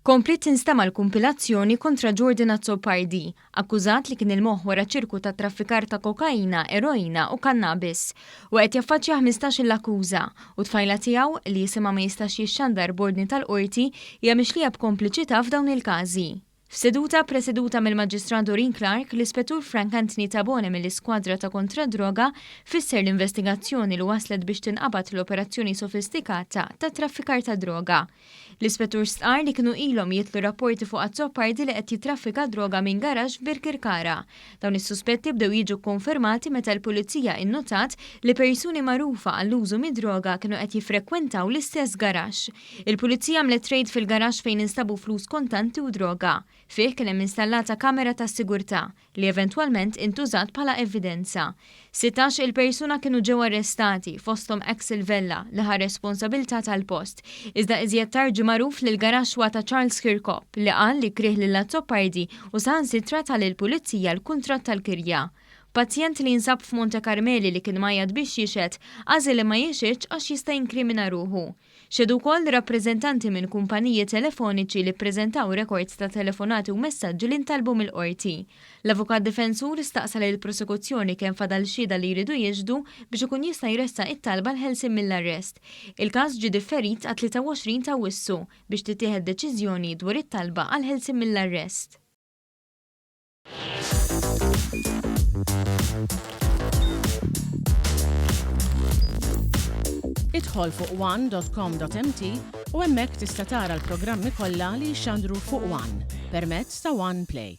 Kompliet tinstema' l-kumpilazzjoni kontra Jordan Azzopardi, akkużat li kien il-moħħ wara ċirku ta' traffikar ta' kokaina, eroina u kannabis. Huwa qed jaffaċċja 15-il akkuża, u t-tfajla tiegħu, li isimha ma jistax jixxandar b'ordni tal-Qorti, hija mixlija b'kompliċità f'dawn il-każi. F'seduta ppreseduta mill-Maġistrat Doreen Clarke, l-Ispettur Frank Anthony Tabone mill-Iskwadra ta' Kontra d-Droga fisser l-investigazzjoni li wasslet biex tinqabad l-operazzjoni sofistikata ta' traffikar ta' droga. L-Ispettur stqarr li kienu ilhom jidħlu rapporti fuq Azzopardi li qed jittraffika droga minn garaxx f'Birkirkara. Dawn is-suspetti bdew jiġu kkonfermati meta l-Pulizija innotat li persuni magħrufa għall-użu mid-droga kienu qed jiffrekwentaw l-istess garaxx. Il-Pulizija għamlet rejd fil-garaxx fejn instabu flus kontanti u droga. Fih kien hemm installata kamera tas-sigurtà, li eventwalment intużat bħala evidenza. 16 il persuna kienu ġew arrestati, fosthom Axel Vella, li ħa responsabilità tal-post. Iżda iżjed tard ġie magħruf li l-garaxx huwa ta' Charles Chircop, li qal li krieh lil Azzopardi u saħansitra ta lill-Pulizija l-kuntratt tal-kirja. Pazjent li jinsab f'Monte Carmeli li kien mgħajjat biex jixhed, għażel li ma jixhidx għax jista' jinkrimina ruħu. Xehdu wkoll rappreżentanti minn kumpaniji telefoniċi li ppreżentaw rekords ta' telefonati u messaġġi li ntalbu mill-Qorti. L-avukat difensur staqsa lill-prosekuzzjoni kemm fadal xhieda li jridu jixhdu biex ikun jista' jressaq it-talba għall-ħelsien mill-arrest. Il-każ ġie differit għat-23 ta' Awwissu biex tittieħed deċiżjoni dwar it-talba għall-ħelsien mill-arrest. Idħol fuq one.com.mt u hemmhekk tista' tara l-programmi kollha li jixxandru fuq One permezz ta' One Play.